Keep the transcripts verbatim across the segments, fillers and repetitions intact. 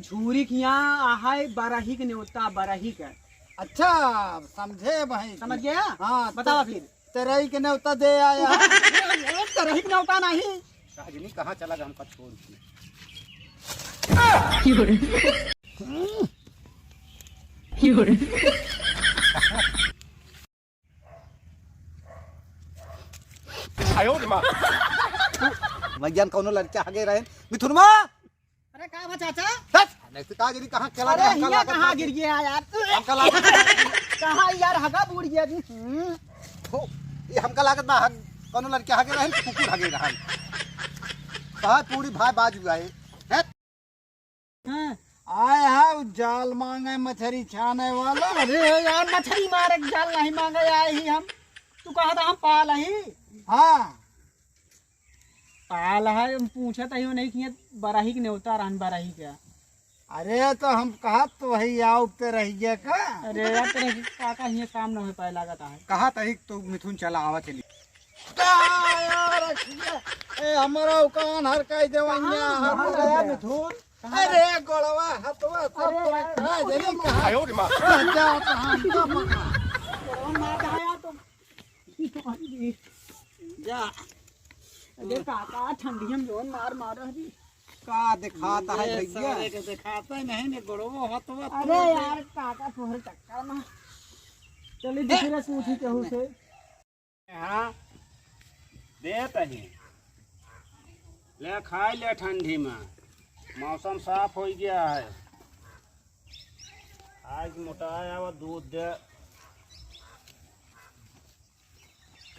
छुरी खिया आहै बरही के नेवता, बरही के। अच्छा, समझे भाई। समझ गया? हाँ, बतावा तो फिर। तेरही के नेवता दे आया। ए, तेरही के नेवता नहीं। राजनी कहाँ चला गया हमका छोड़ के? भैया, कौनो लड़का हगे रहे, मिथुनमा। अरे का बा चाचा? हट! नहीं तो का गिरी, कहाँ चला अरे गया? हमका हियाँ लागत कहाँ बा गिर गया यार? हमका लागत बा। कहाँ यार, हगा बूड़ गया जी। हम्म। हो, ये हमका लागत बा, हग, कौनो लड़का हगे रहन, कुकुर हगे रहन। कहाँ पूरी भाई बाजू आए? हट! हाँ। आए है उ जाल मांगे, मछरी छाने वाला। अरे यार, मछरी मारे के जाल नहीं मांगे आए ही हम। तू कहा था हम पाल ही? हाँ। पाल है, हम पूछत ही नहीं कि ये बरही के नेवता रहन, बरही के। अरे तो हम कहत तो वही आओ पे रह गया का? अरे यार, तेरे काका हियाँ काम न हो पाए लागत है। कहा तही तो मिथुन चला आवा चली। का यार, ए, हमारा उकान हर कह देवैया, हाँ, हर हाँ, कह दे। मिथुन। अरे गोड़वा, हथवा, सब अरे तोड़ यार, खा जाई, कहाँ? आयो रे माँ। जा, जा, तो हम तो पकड़ा। गोड़वा मार दे यार तुम। जा। अरे काका, ठंडी हम जोन मार मार रही। का दिखाता है ये भैया? सारे के दिखाता ही नहीं, ने गोड़वो हथवा अरे तोड़ दे। यार, काका तोहरे चक्कर में। चली दूसरे से पूछी केहू से। हाँ, देत ही। ले खाई ले ठंडी में। मौसम साफ हो गया है। आज मोटाया हुआ दूध दे।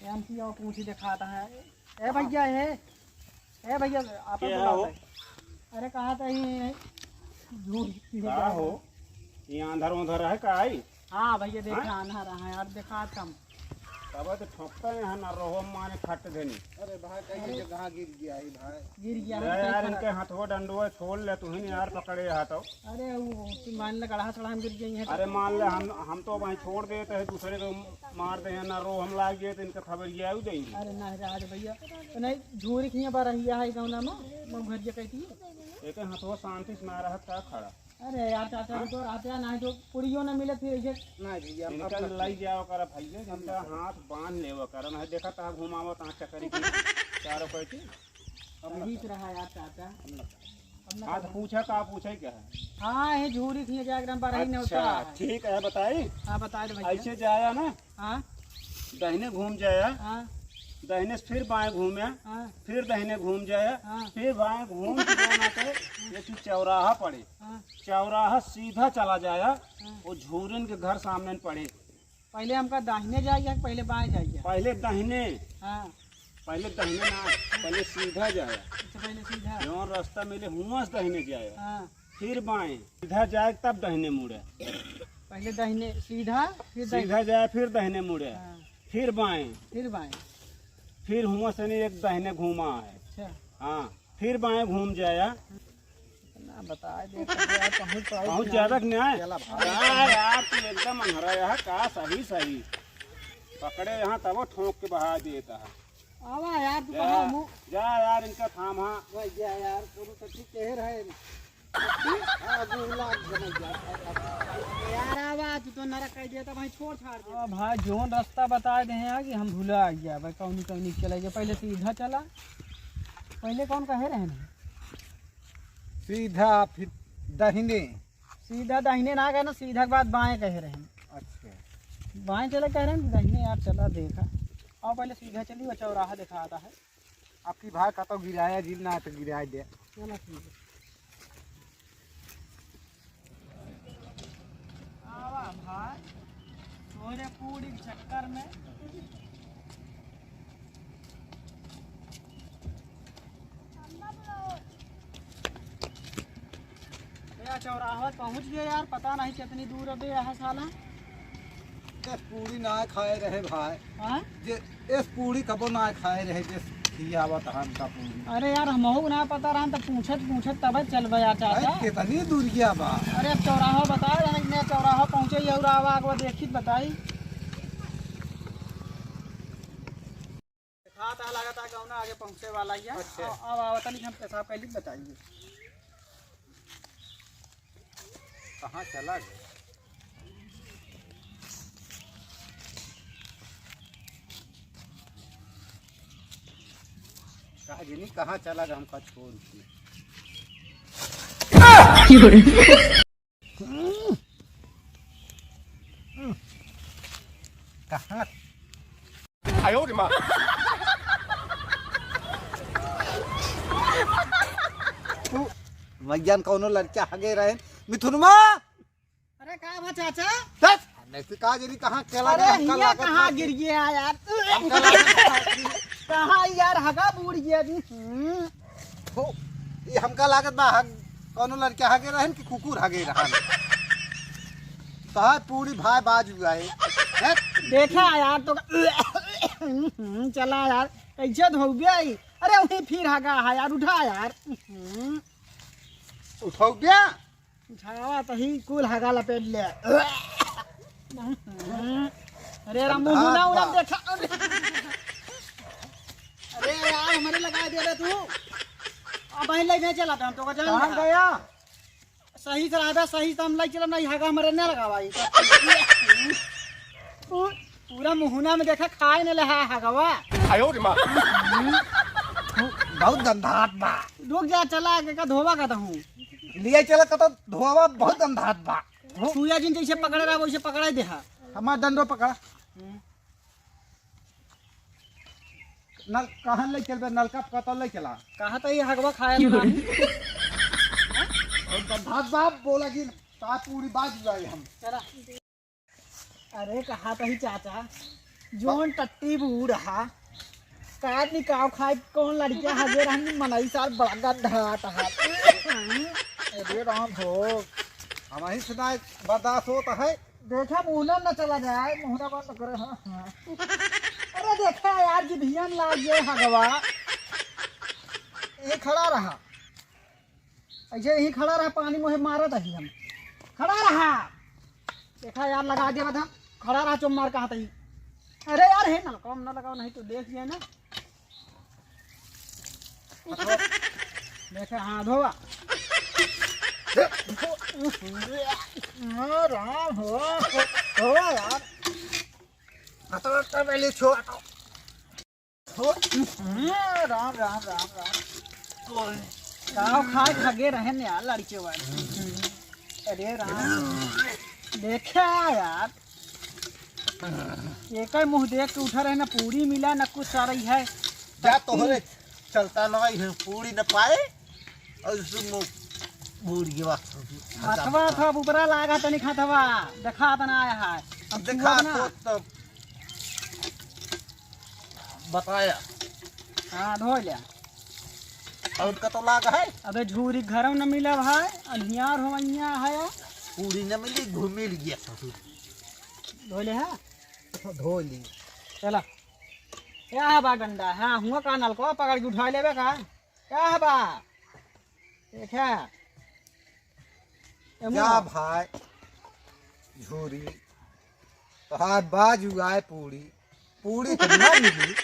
एम की और पूछी दिखाता है। ए भैया, ए, ए भैया, आप क्या बुलाओ हो? भाई। अरे, कहा था ये झूठ का हो? ये आंधर उंधर है का आई? हाँ भैया, देखा हाँ? आंधर है यार, देखा कम। तब तो ठोकता है ना, रोहो माने खट देनी। अरे भाई, कहीं अरे। जगह गिर गया है भाई। गिर गया ले है, यार, सही इनके तरह। हथवा डंडवा छोड़ ले, तू ही नहीं यार पकड़े हाथों। अरे, वो मान ले, गड़हा सड़हा में गिर गई है तो। अरे, मान ले, हम, हम तो वहीं छोड़ देते हैं, दूसरे को मार दे हैं, ना रो हम लाग गए तो इनका खबर ये आऊ देंगे। अरे, ना राज भैया, तो नहीं, झूरी खिया बा रही है गौना में, मैं घर जे कहती है। एक हाथवा शांति से ना रहत का खड़ा। अरे यार, चाचा, हाँ? तो रहते हैं, ना तो पुड़ियो ना मिले, फिर ये ना भैया, इनका अब लई जाओ कर भैया, इनका हाथ बांध लेवा कर, ना देखा ता घुमावत हाँ चक्कर की चारों कोई की। अब ना सही कर। रहा यार, चाचा। अब ना हाँ, तो कर। पूछा का पूछे क्या है? हाँ, ये झूरी थी, क्या एकदम बरही नेवता अच्छा, है। ठीक है, बताई। हाँ, बता दे भैया। ऐसे जाया ना, हाँ। दाहिने घूम जाया, हाँ। दाहिने से फिर बाएं घूमे, हाँ। फिर दाहिने घूम जाया, हाँ। फिर बाएं घूम के जाना के एक ठो चौराहा पड़े। हाँ। चौराहा सीधा चला जाया, हाँ। वो झूरिन के घर सामने पड़े। पहले हमका दाहिने जाइए, पहले बाएं जाइए? पहले दाहिने। हाँ। पहले दाहिने ना, पहले सीधा जाया। अच्छा, पहले सीधा। जौन रास्ता मिले, हुआं से दाहिने जाया। हाँ। फिर बाएं। सीधा जाए, तब दाहिने मुड़े। पहले दाहिने, सीधा, फिर दाहिने। सीधा जाए, फिर दाहिने मुड़े। हाँ। फिर बाएं। फिर बाएं। फिर हुआं से नहीं, एक दाहिने घूमा है। अच्छा। हाँ, फिर बाएं घूम जाया। ना बताए दे, तो यार, पहुँच पाओ पहुँच कि ज्यादा नहीं? कि नहीं आए? चला भाई। का यार, तू एकदम अंधरा यहाँ का सही सही पकड़े यहाँ, तब वो ठोंक के बहा देता है। आवा यार, तू जा, कहाँ मुँह? जा यार, इनका थाम हाँ। भाई जा यार, कौनो सच्ची कह रहे हैं। हाँ, मुँह लाग गए यार। यार, आवा, तू तो नरक कह दिया था भाई, छोड़ छाड़ दे। हाँ भाई, जोन रास्ता बताए दे हैं कि हम भुला गया भाई, कौनी कौनी चले गए, पहले सीधा चला, पहले कौन कहे रहे हैं? सीधा फिर दाहिने। सीधा दाहिने ना गए ना, सीधा के बाद बाएं कहे रहे। अच्छा। बाएं चले कह रहे हैं, दाहिने यार चला देखा। और पहले सीधा चली, वो चौराहा दिखाता है। आपकी भाई का तो गिराया जी ना तो गिराए दे। चला ठीक है। आवा भाई, तोरे पूरी चक्कर में। ए, चौराहा पहुँच गए यार, पता नहीं कितनी दूर अबे यहाँ साला। ए, पूरी ना खाए रहे भाई। हाँ? जे इस पूरी कबो ना खाए रहे, जिस खियावत हन का पूरी। अरे यार, हमहू ना पता रहन, त पूछत, पूछत तब चलबे यार, चाचा। अरे, कितनी दूरिया बा? अरे, अब चौराहा बता रहे हैं, मैं चौराहा पहुँचे ही और आवा, आगवा देखी त बताई। दिखाता है, लागत है, गौना आगे पहुँचे वाला ही है। अच्छा। अब, अब आवतन कि हम पेशाब कैली बताइए। कहाँ चला गया? कहाँ जनी कहाँ चला गया हमका छोड़ के? कहाँ? आयो रे माँ। तू भैया कौनो लड़का हगे रहे मिथुनमा। अरे का बा चाचा? बस, नहीं तो का जनी कहाँ चला अरे गया, हमका हिया लागत कहाँ बा गिर कि गया यार? हमका लागत बा कि कहाँ यार हगा बूड़ गया जी? हम्म। हो, ये हमका लागत बा हम कौनो लड़का हगे रहन कि कुकुर हगे रहन। कहा पूरी भाई बाज हुआ है। हैं? देखा यार तो चला यार, कैसे धोबे आई? अरे वही फिर हगा है यार, उठा यार। हम्म। उठौबे? उठावा तो ही कुल हगा लपेट ले। अरे राम, मुंह ना उड़ा देखा। अरे यार, हमरे लगा दे रे तू। अब भाई ले नहीं चला हम तो का जान कहाँ गया? सही से रहबे, सही से हम ले चला, नहीं हगा हमरे ना लगावा ई। पूरा मुहुना में देखा खाए न ले हा हगवा। आयो रे माँ। बहुत गंधात बा। रुक जा, चला आगे का धोवा का दहूँ। लिए चला का तो धोवा बहुत गंधात बा। सुइया जिन जैसे पकड़े रहा वैसे पकड़ा दे हा। हमार डंडो पकड़ा। नल कहाँ ले चलबे? नलका पकड़ ले चला। कहा तो ये हगवा खाया था। और गंधात बा बोला कि का पूरी बात जाए हम। चला। अरे कहा तो ही चाचा, जोन टट्टी बूढ़ा, का निकाव खाए कौन लड़किया हगे रहन मनई साल बड़ा गड्ढा टहा। अरे राम हो, हम ही सुनाए बर्दाश्त होता है। देखा मुहना न चला जाए, मुहना बंद करे। हाँ, हाँ। अरे देखा यार, जिभियन लाग गए हगवा। ये खड़ा रहा, ऐसे ही खड़ा रहा, पानी मुहे मारत ही हम। खड़ा रहा, देखा यार, लगा दिया बता। खड़ा रहा, चुम मार कहा तई। अरे यार, हे नलका में ना लगाओ, नहीं तो देख लिया ना। देखा, हाँ, धोवा। हाँ, राम हो, हो यार। हटो, हटो, पहले छो, हटो। हो, हम्म, राम, राम, राम, राम। काव खाए खगे रहे ने यार, लड़के वाले। अरे राम, देखा यार, एक ही मुँह देख के उठा रहे, ना पूरी मिला, ना कुछ सारा ही है। जा तोहरे चलता ना है, पूरी न पाए, और उसमें बूढ़ के वक्त हथवा, हथवा ऊपरा लागा तनिक हथवा, देखा तना आया है। अब अब देखा छुआ ना। तो तब बताया। हाँ, धो लिया। और का तो लाग है? अबे झूरी घरों न मिला भाई, अनियार हो अनिया है। पूरी न मिली, घूमी गया ससुर। धो ले है? धो ली। चला। क्या है बा डंडा? हाँ, हुआ का नलको पकड़ के उठा लेबे का? क्या है बा? देखा। एमो। जा भाई, झूरी, तोहार बाजू आए पूरी, पूरी तो ना मिली,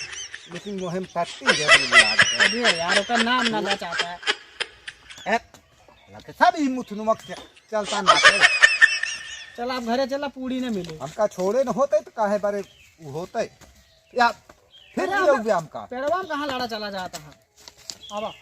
लेकिन मुहे में टट्टी जरूर लाग जाए। अरे यार, ओकर नाम ना ला चाहता है। ए, लगे सब ही मुथनुमक से चलता ना करे। चल, आप घरे चला, पूरी ना मिली। हमका छोड़े न होते तो काहे बारे उ होते। या फिर अरे, भी हम लोग भी हमका। पेड़वा में कहाँ लाड़ा चला जाता है? आवा।